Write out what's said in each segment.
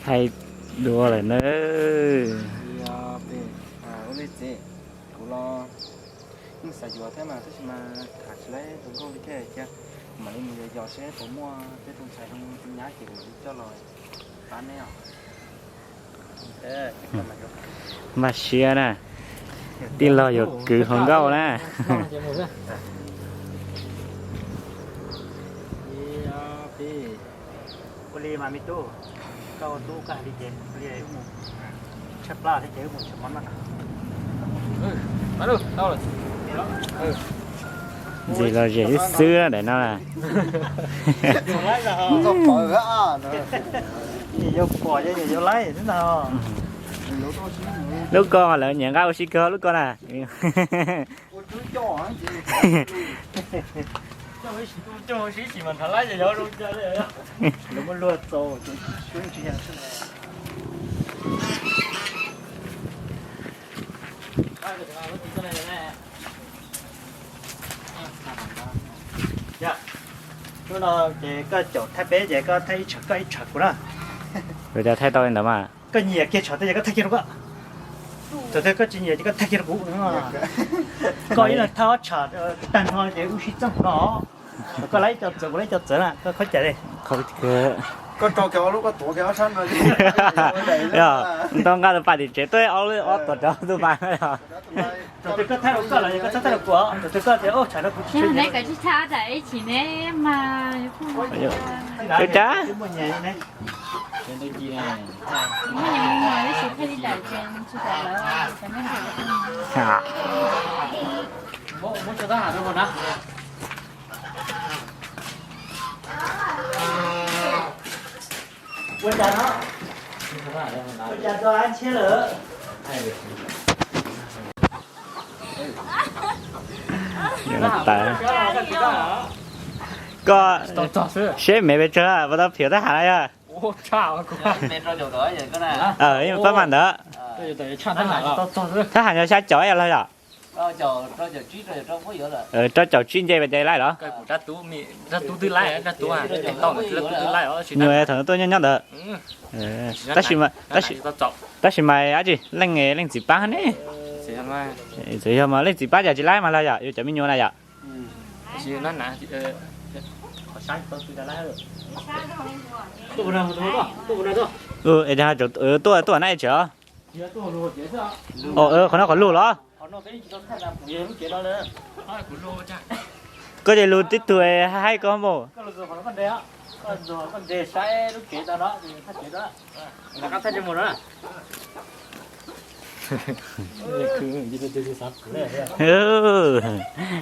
Thaij dua lawm na. Ua li txiv, kuv los yeej xav yuav thiab mas tab sis mas tham tsis laib tus nkauj li thiab cia, kuv mam li mus yos yos seb puas muaj tej tus ntxhais zoo li nyab ces kuv mam li coj los pab neb os. Maj siab na, tij laug yuav kwv hluas nkauj na. Ua li mas me tub, koj ua tub koj hais li ces ua li wb mus, tshaib plab thiab ces wb mus tshav mov noj. Ntxim lom zem xwb xwb daim no na. Nyias yuav pom ces nyias yuav laib xwb ntag. Lub ko lawv nyiam nqa ua si kawg lub ko na. Hnub no ces koj caum thaij peb ces koj thaij ib tshav koj ib tshav kuv na. Ua cas thaij tau li ntawd mas? Koj nyiam kiag tshav twg ces koj thaij kiag rau koj. Thaum twg koj tsis nyiam ces koj thaij kiag rau kuv. Koj ib leeg thaij ob tshav tag nrho ces wb sib txeeb no. Koj laib ib co txawv kuv laib ib co txawv na, koj khaub cai li. Koj rau kiag ob lub koj tuav kiag ob sab no. Yog, ntau nqa tus pas tim tsev tuaj ob lub ob tuav rau tus pas no yog. Thaum twg koj thaij rau koj los yog koj txhob thaij rau kuv, thaum twg koj tias ua tshav rau kuv tsis tshua nyiam. Ua cas no? Ua cas tso av ntshiab lawm? Koj seb me pes tsawg puas tau phim thab ham na yog? Pab mas ntawd. Thab ham yog xya caum ib los yom? Rau caum tsib nce pas ces laib los? Nyuam thaum tuaj nyob nyob ntawd. Tab sis mas dab tsi leej leej txiv pab ne? Txawm yog mas leej txiv pab cas tsis laib mas los yom, yus cov me nyuam na yom. Tuaj tuaj na tsev os. Qhov no qhov lug los? Koj ces lug tib tug haib koj mus.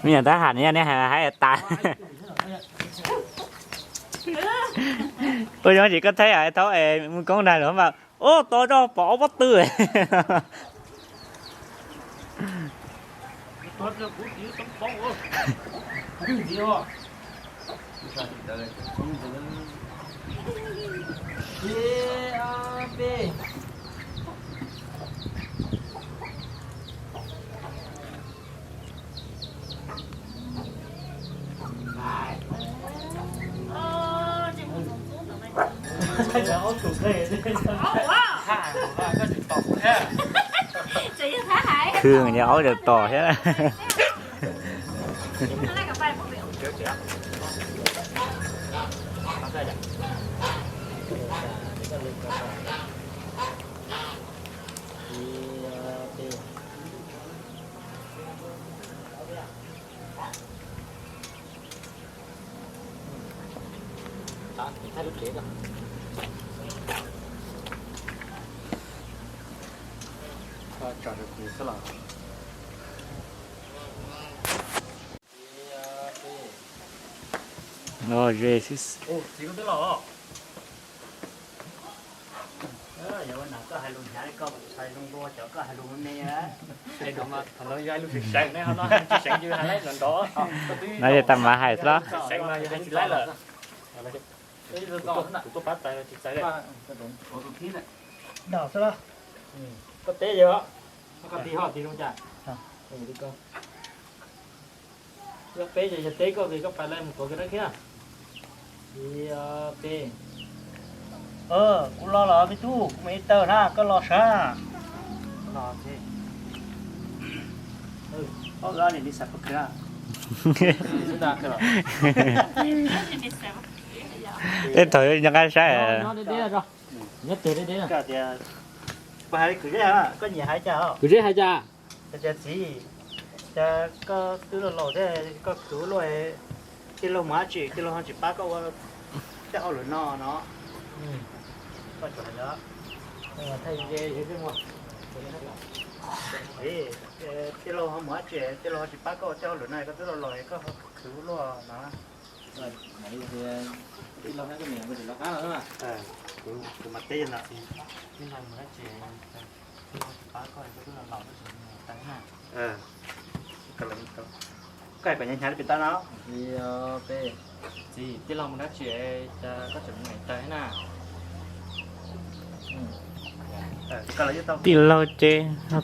Me nyuam thab ham ne, nej haib tas. Ua zoo tsis koj thaib thaub es mus koob nag lawm mas ub tos tso pom ob pob tw. Khw nws aub cov tos thiab. No yog tas mas hais xwb los? Koj teb yog, koj teb yog teb koj ces koj pais lawm mus tuav kiag dab thiab. Ib, ob, peb. Kuv los los me tub, kuv mus ev taws na, koj los sav. Ob, tej thaum nyob qab saib. Tias, koj nyiam hais cas? Kwv Zeb hais cas? Tias txiv, cas koj twb laus laus thiab koj khwv luaj, tij laug mus dab tsi tij laug ho tsis pab koj ua tej hauj lwm no no? Koj tsuas hais li, tij laug ho mus dab tsi tij laug ho tsis pab koj ua tej hauj lwm no, koj twb laus laus koj khwv luaj no. Kuv mas teb yog ntawd, tij laug mus dab tsi tij laug tsis pab koj, koj twb laus laus koj tseem mus ev taws na. Koj hais kom hnyav hnyav li pem toj no. Txiv, tij laug mus dab tsi cas koj tseem mus ev taws na? Tij laug ces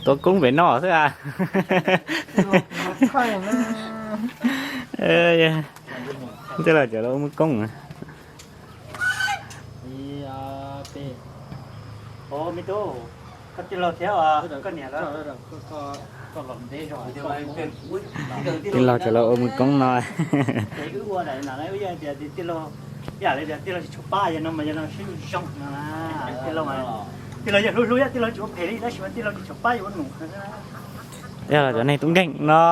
tuav koob pem no xwb a. Tij laug cov laus ua muaj koob. Me tub, koj tij laug thiab koj niam lawv. Tij laug cov laus ua muaj koob no. Ces wb ua daim no wb yeej tias tij laug, ib yam li tias tij laug tsis tshua pab yog no mas yog no sib zoo no. Tij laug, tij laug yog hlub hlub, tij laug tsis ua phem li tab sis mas tij laug tsis tshua pab yus ua num. Yog los cov neeg tub nkeeg no,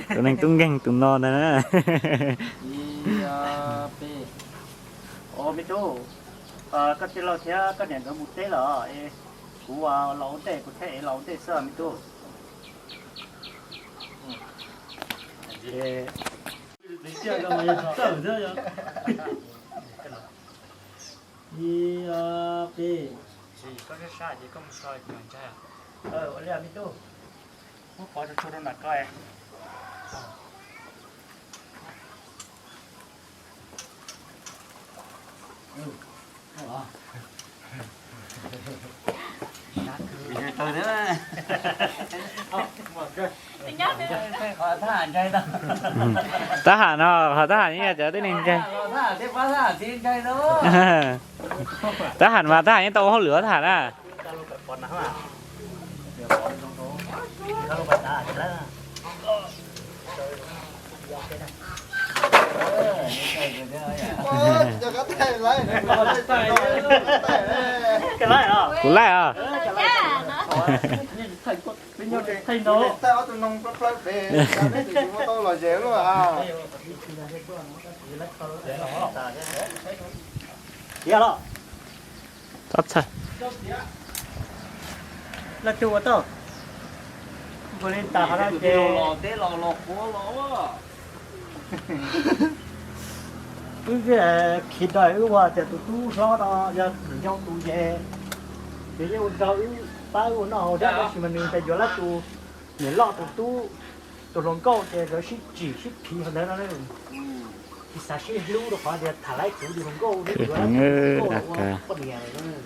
cov neeg tub nkeeg tus no ntag. Me tub, koj tij laug thiab koj niam nkawd mus teb lawm, kuv los ua ntej, kuv thiaj ev los ua ntej xwb me tub. Ib, ob, peb. Tsis, koj sab sab ces koj mus so ntshai. Ua li me tub, muab pov tsuag tsuag rau nram ko. Tab ham no, ho tab ham yeej yog cov tib neeg ntseeg. Tab ham mas tab ham yeej tau ua hauj lwm tab ham na. Kuv laij os. Txhob txhawj. Leej twg ua tau? Npua li tas qhov no ces wb khiav rau wb ua tias tus tub hlob no yog nws yau tus ces nws yeej ua rau wb pab wb ua noj haus thiab, tab sis mas nws tas yuav lawv tus niam loj tus tub, tus hluas nkauj ces nkawd sib tsim sib phiv qhov ntawd no. Tsis xav sib hlub rau qhov tias tham laiv kuv tus hluas nkauj, tus hluas nkauj ua poj niam lawm.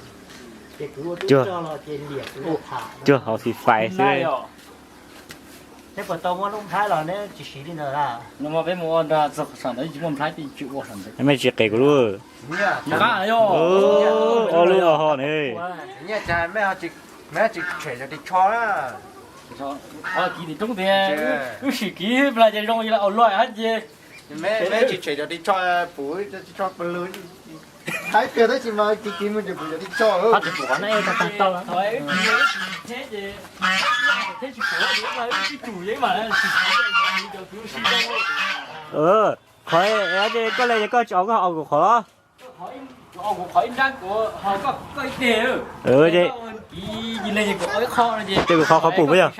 Ces kuv ua tub rog los ces liam kuv tham. Cuag hauv Free Fire xwb. Neb puas tau muab lub nplhaib los neb tsis siv li ntawd? No mas peb mus ua nrog txog saum ntawd tsis muaj nplhaib peb tsis ua saum ntawd. Mej tsis qes kuv lub. Nqa yog. Ob lub ho ne. Nyiaj cas mej tsis tshem cov ris tsho na. Kiv tim roob tias wb sim kiv plag ces zoo li au luaj hab ces. Mej tsis tshem cov ris tsho, pum ris tsho pw lw. Thaib kiag tab sis mas kiv kiv mus tseem pum cov ris tsho. Qhov ces koj le ces koj tsis au, koj au kuv qhov los? Ces kuv qhov qhov pum puas yog?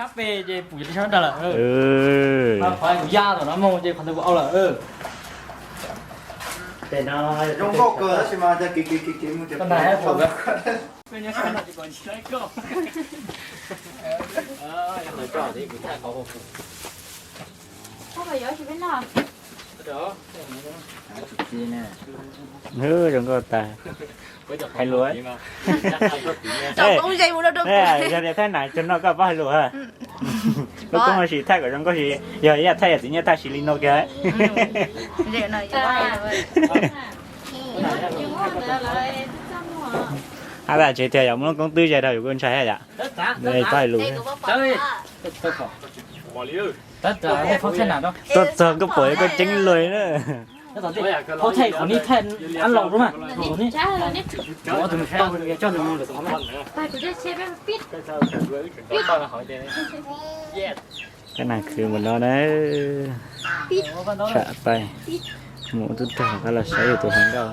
Zoo nkauj kawg tab sis mas kiv kiv kiv kiv mus tseem pum. Zoo nkauj tas. Hais lus. Yog tias thaib nam cov no koj paub hais lus. Lub koob no sis thaij kom zoo nkauj sis yog ib yam thaij yam txiv nyiaj tag sis li no kiag. Ntawd lawv tsis txaj muag. Hab tas tsev tiag yog muaj lub koob twb ze rau yus kuj ntshai hab yom. Tau hais lus. Tuaj txog koj pom koj ceeb luag na. Kab nas khwv mus no na. Tsham pais mus ua tub rog rov qab los saib yus tus hluas nkauj.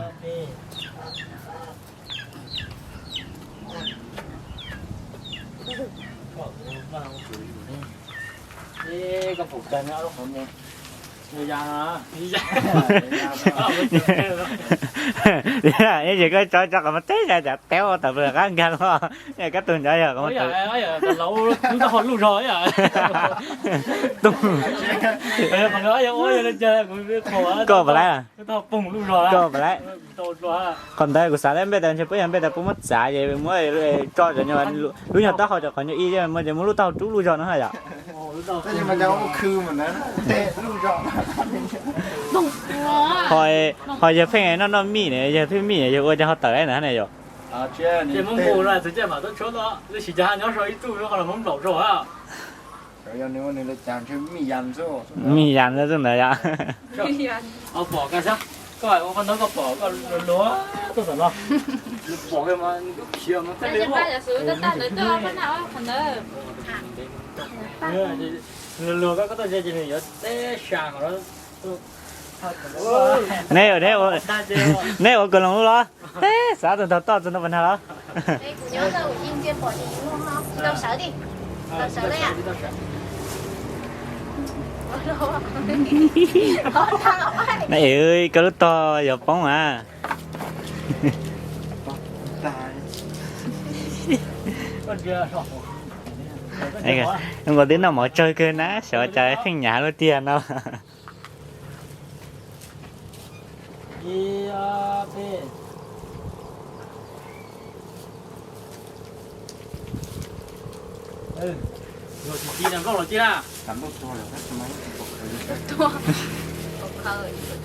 Ces koj tso tso qhov muag teb, cas teb ua tawm plaws qab nkag os. Koj tug ntawd yog qhov muag tawm. Koj pom lawm, koj pom lawm. Qhov ntawd kuv xav tias npej tas ntshe puab yog npej tas puab muab txav ces muab tso cov nyuag, lub nyuag taub hau cov qhov nyuag ib muab ces muab lub taub hau rub luj zog no yom. Ho yawg pheej noj noj mij ne, yawg pheej mij ne, yawg ua cas ho tawm ntawd ne yom. Mij yas ntawd xwb ntawd yom. Neb, neb ua kawg loos lub los? Teb xav tus ntaug toj tus ntaug pas nag los? Na, koj lub tog yuav poob mas. Nkaus twb noj mov tsawg kawg na, xyov cas pheej hnyav luaj tiag no.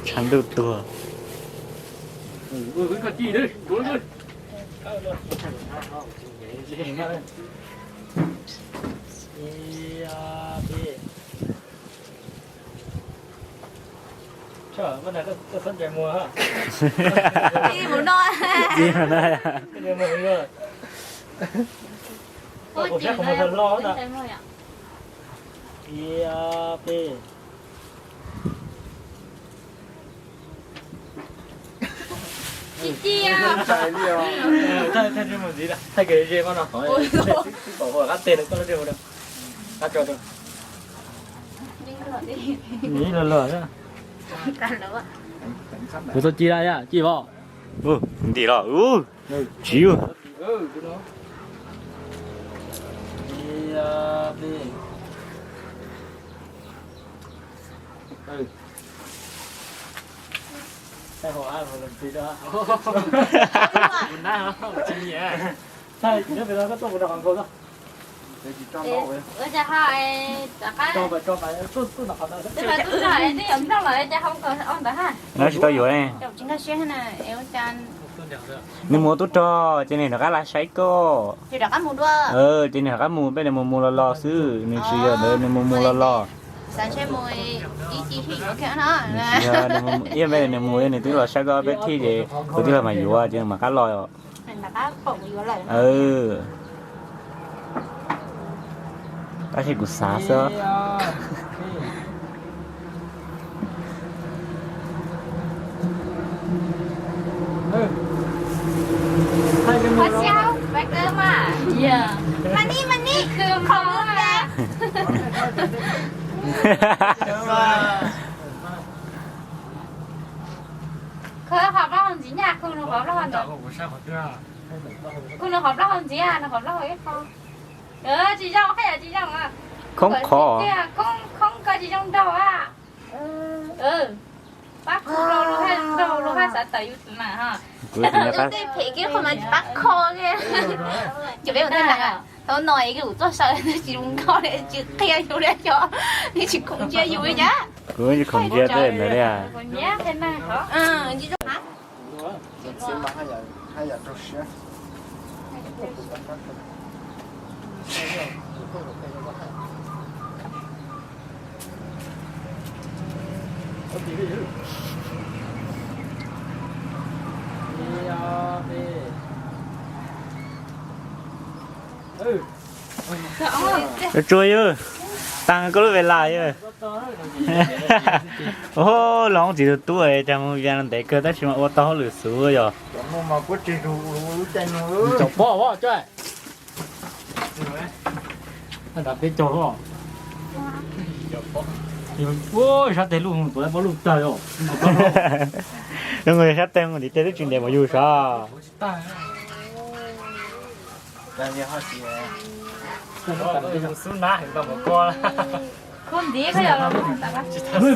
Tshav ntuj tuag. Kuv tau ci lawm yom, ci os. Ntim los, tsiv. Nws tsis tau yuav ne. Nws mus ua tub rog ces nws rov qab los saib koj. Ces nws rov qab mus, peb nws mus mus los los xwb, nws tsis yog ntawd, nws mus mus los los. Ib peb nws mus, nws twb los saib koj peb thiab ces kuv twb los mam yuav ces nws mam qab los. Tab sis kuv xav xwb. Khawb qhov plaub hau ntxiv nyaj, khawb nws qhov plaub hau ntawd. Khawb nws qhov plaub hau ntxiv, nws qhov plaub hau ib qho. Tsis zoo, qhov yog tsis zoo. Khoob qhov. Khoob ko tsis zoo nraug a. Pab kho los luag haj nraug, luag haj xav tawm yus tus mas ho. Tej phem kiag qhov mas pab kho kiag. Ces peb ua tej ntawd, thaum no es kuv txoj saw tsis zoo nkauj li, tsis qhia yus li, cov tsis khoom ntsia yus li cas. Kuv tsis khoom ntsia tej ntawd li. Txiv mas haj yam rau siab. Tsuag tsuag yog, tag koj lub ve las yog. Ua los txiv tus tub cas mus via ntev kawg tab sis mas ua tau hauj lwm xwb yog. Cov pob os, cov peb caug los. Ua sab teg lub tuav pob lub tag os. Zoo sab teg mus ntiv teg twb tsis ntev mas yug sav. Xub nab heev tau mus ko. Khub ntiv ko yog,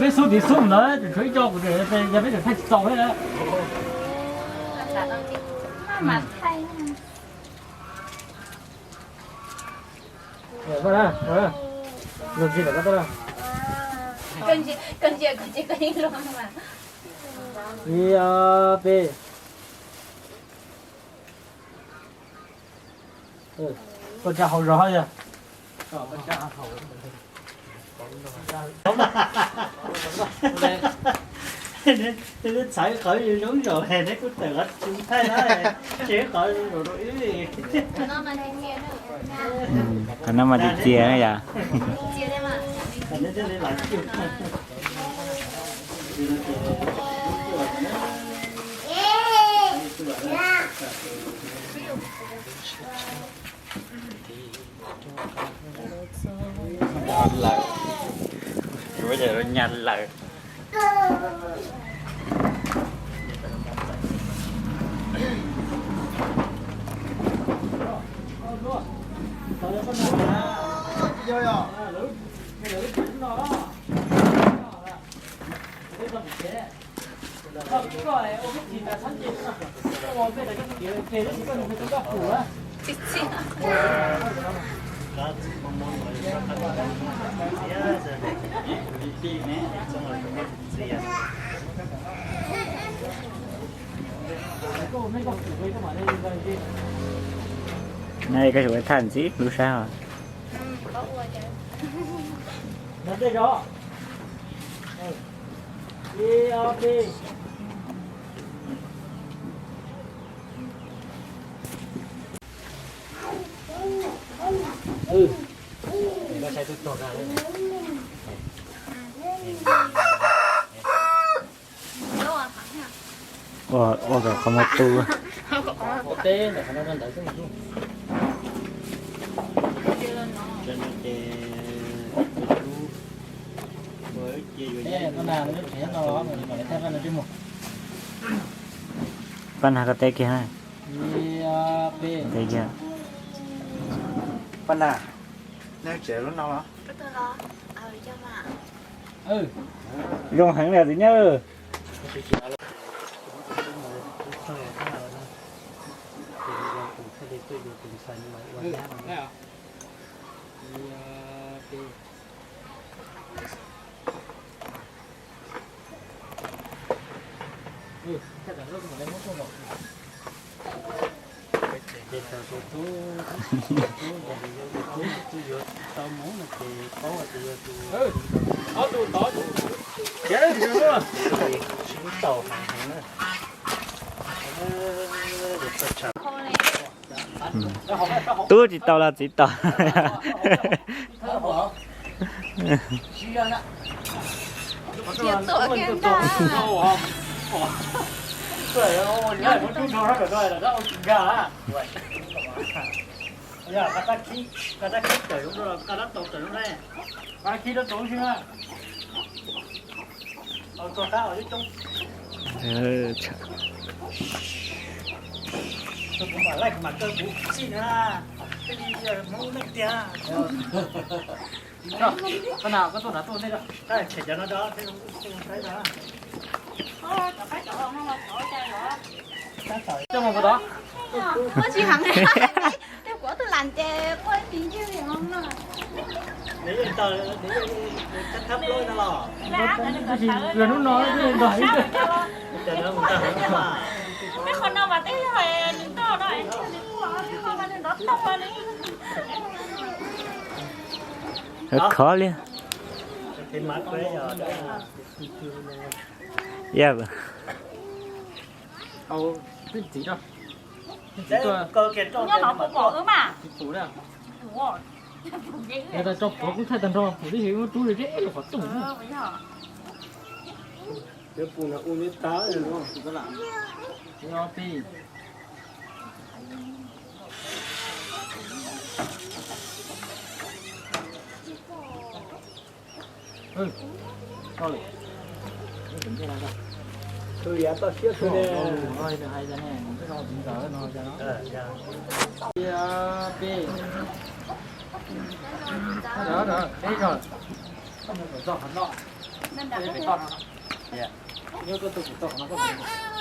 peb xub ntiv xub ntawd tseem tshuav ib co kuv yog peb tseem thaij tsis tau thiab. Ib, ob, peb. Koj tsa hauv zog yog. Neb txhais qhov zoo zaum neb kuj tawm qhov tsis thaij na, tsis qhov zoo zaum rau wb. Qhov no mas tiag tiag na yom. Lawm, yuav yog nyag lawm. Neb koj yuav thaj ntxiv lub sab os. Ua, ua kom qhov muag tu. Pab nag koj teb kiag na. Teb kiag. Pab nag, neb tsev lub no los? Zoo heev li txiv nyab. Tub tsis tau los txiv tau. Tsis heev. Kuv tus lam ces quaj ib pliag no. Hnub no, hnub no, hnub no. Khov li. Yog. Tso puav kuj thaij tag nrho, kuv twb yog ib lub rub zeb los qhov rooj.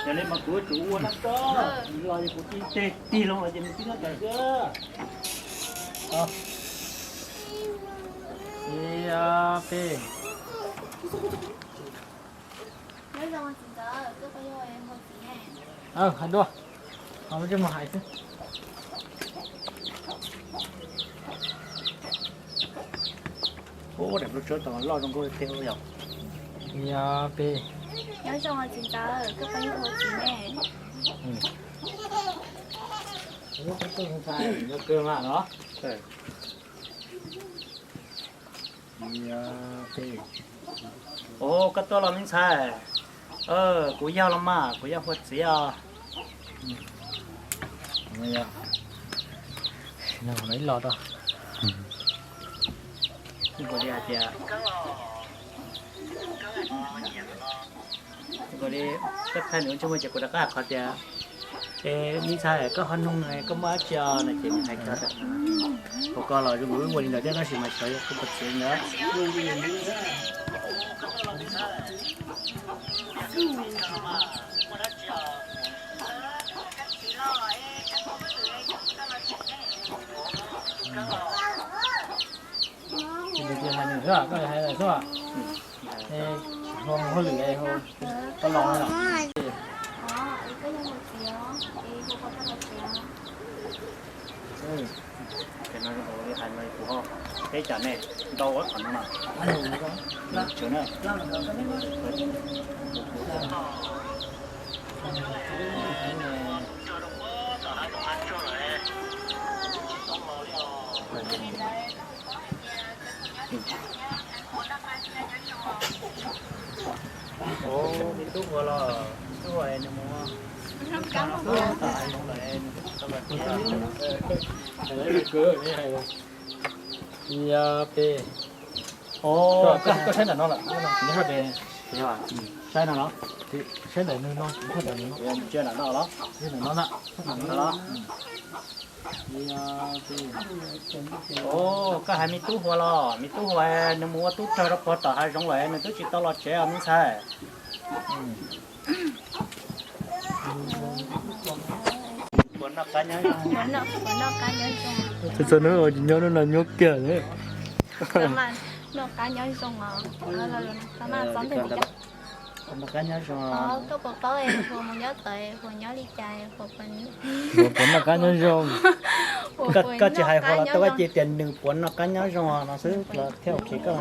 Yog li mas kuv yuav tsum ua no tso, los kuv tig teg tig loo los ces nws tib no tas xwb. Peb. Hais dua, ho lub ntsej muag hais xwb. Ub, daim nplooj tshuab tau loj zoo nkauj tiag yom. Yog peb. Nyob zoo txiv ntxawm, koj puas yog ua txiv ne? Nyob kawg mas no. Ub, koj tuaj los me ntxhais? Kuv yog los mas, kuv yog ua txiv os. Ib los rau. Kuv li hais tias, kuv li, koj thaij nws lub ntsej muag ces kuv rov qab hais qhov tias, es me ntxhais koj ho nug koj muaj dab tsi os no ces nws hais kiag tias, ua koj los zoo nkaus wb ua li ntawd thiab tab sis mas xyov yog koj puas txiv ntawd. Ces hais nws xwb, koj hais nws xwb. Hauj lwm, koj los no. Ces no kuv hais no kuv ho teb cas ne, ntau ua qhov no na. Tsev na. Ub, me tub Huas los, me tub Huas nws mus, nws tau los tsev. Yog peb. Koj saib nram no lawm, saib no, saib ntawm nws no, nram no los, nram no na. Ub, koj hais me tub Huas los, me tub Huas nws mus ua tub rog rau puag tom hav zoov lawm, nws twb tsis tau los tsev os me ntxhais. Txhua hnub ua tsis nyob hnub no nyob kiag li. Noj qab nyob zoo os. Noj qab nyob zoo. Koj puas paub es Huas mus nyob tod, Huas nyob li cas, Huas puas noj qab nyob zoo? Koj tsis hais Huas los tau, koj cia tias nws puas noj qab nyob zoo no xwb los thiaj ok koj.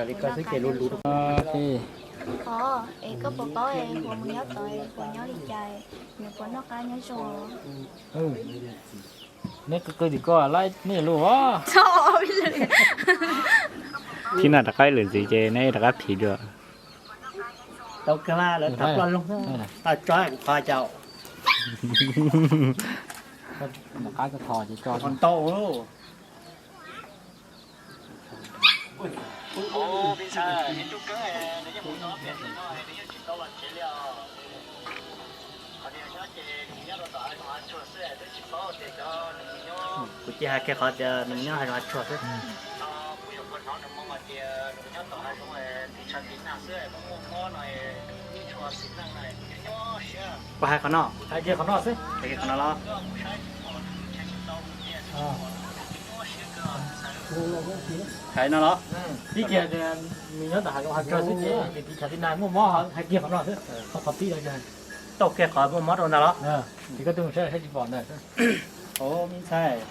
Li koj xwb ces luv luv rau. Os, es koj puas paub es Huas mus nyob tod, Huas nyob li cas, nws puas noj qab nyob zoo? Neb qw qw tim koj laib nej lus os. Thib no rov qab lwm ntxiv ces neb rov qab phim dua. Tau kawg mas lawv tham ploj loo, tso kuv qhov cas. Rov qab koj thov ces tso tau. Kuv cia hais kiag qhov tias nws mus nyob hav zoov hav tsuag xwb. Koj hais qhov no, hais kiag qhov no xwb, hais kiag qhov no los. Hais no los? Tib kiag nws nyob ntawm hav zoov hav tsuag xwb ces tiv chav tib nag muaj mob hais kiag qhov no xwb, qhov qhov tib no. Tau kiag qhov muaj mob rau ntag los? Ces koj tuaj mus saib saib tsis pom ntag. Ov, me ntxhais.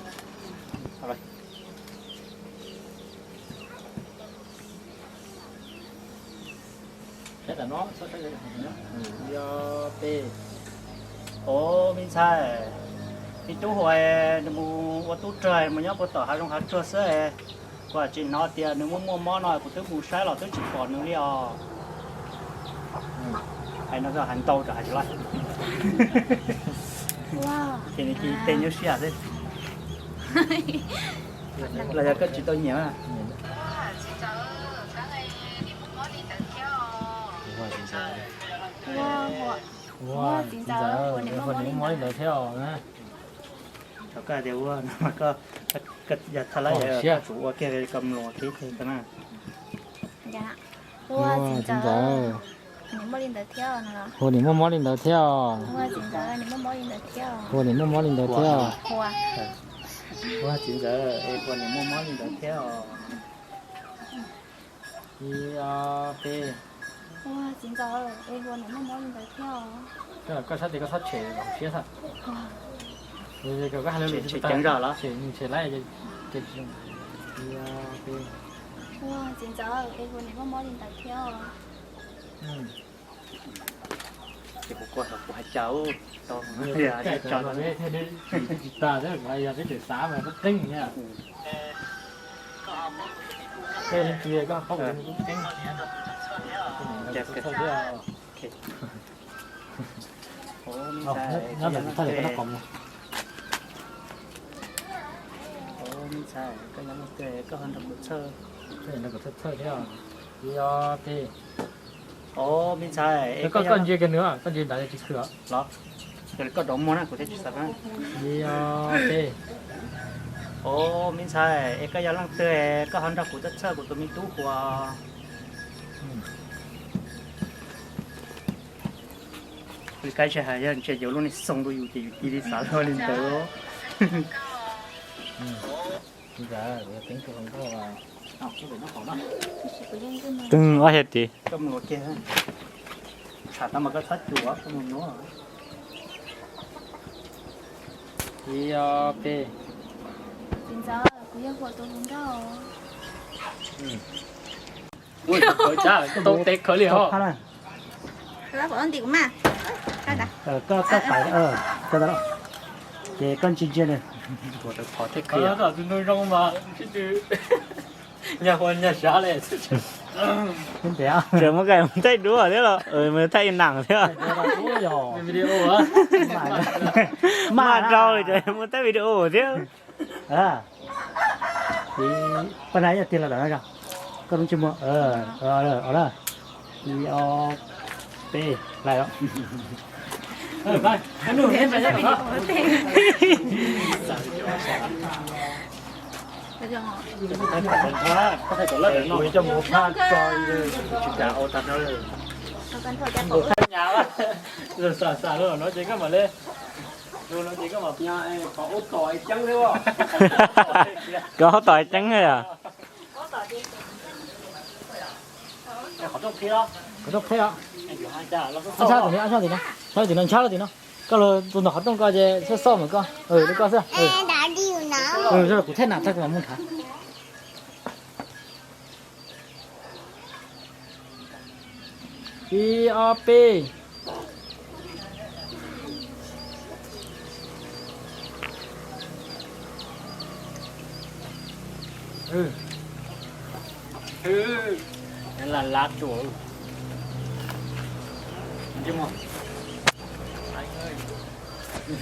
Ov, me ntxhais, me tub Huas nws mus ua tub rog mus nyob puag tom hav zoov hav tsuag xwb. Kuv tsis hnov tias nws muaj muaj mob no, kuv twb mus saib los twb tsis pom nws li os. Hais no hais ntau rau hais tsis laj. Ces nws cia li teb nyuaj siab xwb. Los yog koj tsis tau nyiam? Ua, txiv ntxawm, ua niam muaj mob li ntawd thiab os. Thaum koj hais tias ua no mas koj, koj yog thaj lab, koj tsum ua kiag koj mluas kiag koj na. Ua, txiv ntxawm, ua niam muaj mob li ntawd thiab os. Ua niam muaj mob li ntawd thiab os. Ua, txiv ntxawm, es ua niam muaj mob li ntawd thiab os. Ib, ob, peb. Ua, txiv ntxawm, es ua niam muaj mob li ntawd thiab os. Koj sab tes koj txhob tshem siab xwb. Kom koj hais lus tshem ceev zog los? Tshem lawm ces tsis zoo. Ib, ob, peb. Ua, txiv ntxawm, es ua niam muaj mob li ntawd thiab os. Ces kuv kuj hais, kuv hais cas tau tso tsis tas, yog peb tseem xav mas koj qeeb na. Koj yeej tsis koj paub kuv qeeb. Nyob ntawm kuv thaj lwm koj noj qos mus. Me ntxhais, koj nyob mus twg koj ho nrog kuv txhawj. Nrog kuv txhawj txhawj thiab. Ib, ob, peb. Ov, me ntxhais, koj ntsia kiag nws, koj ntsia ntawd tsis khwm los? Koj rov muag na, kuv thiaj tsis xav. Ib, ob, peb. Ov, me ntxhais, es koj yog leej twg koj ho nrog kuv txhawj txhawj kuv tus me tub Huas? Li kab tsis hais, yog ntshe yuav lub niag xoo rau yus ces yus cia li xav luag li ntawd. Koj mus luag kiag, tsam tau mas koj txhob cuam, koj mus nuav. Ib, ob, peb. Txiv ntxawm, kuv yog Huas tus hluas nkauj. Ua tau tes khawv li os. Ces koj ntsia ntsia, nyaj huab nyaj sav li. Tseem muaj kais mus thaij duab thiab los, mus thaij nam thiab. Maj rau li, tseem muaj thaij video thiab. Koj na, yog tiag los tom no, koj lub ntsej muag, o na, ib, ob, peb, lais os. Kuv coj mus phaj tso, tsis kam ua tag no. Xam xam no ces koj mam li, no ces koj mam, koj ua tom ceeb thiab yom. Qhov rooj qhib os. Ab, sab tim no, ab, sab tim no, sab tim no, ntshab tim no. Koj los tus ntawm qhov rooj ko ces xoj xoj mas koj, li koj xwb. Kuv thaij nam tag kuv mam mus nrhav. Ib, ob, peb. Lab lab tsuas. Ntsej muag.